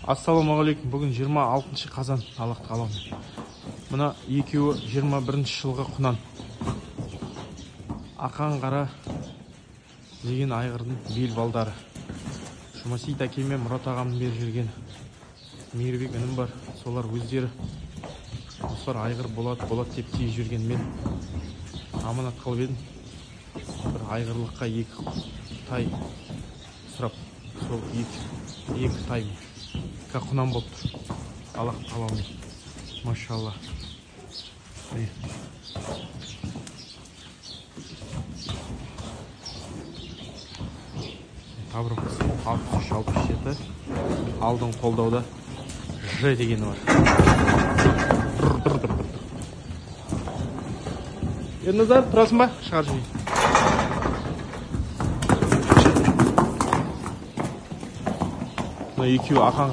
Ассалаумағалейкум. Бүгін 26 қазан, Аллах тағаламен. Мына екеуі 21 жылғы құнан. Ақан қара деген айғырдың бел балдары. Жұмасейіт әкеме Мұрат ағамның беріп жүрген Мейірбек інім бар. Солар өздері осылар айғыр болады, болады деп тиіп жүрген. Мен аманат қылып едім. Бір айғырлыққа екі тай сұрап, сол екі тай құнан болып тұр. Аллах тағаламен. Машалла. Табырқысы 63-67. Алдын қолдауда Ж дегені бар. Тұр, тұр, тұр, тұр. Ерназар, тұрасың ба? Шығар жіберейін. Мына екеуі ақан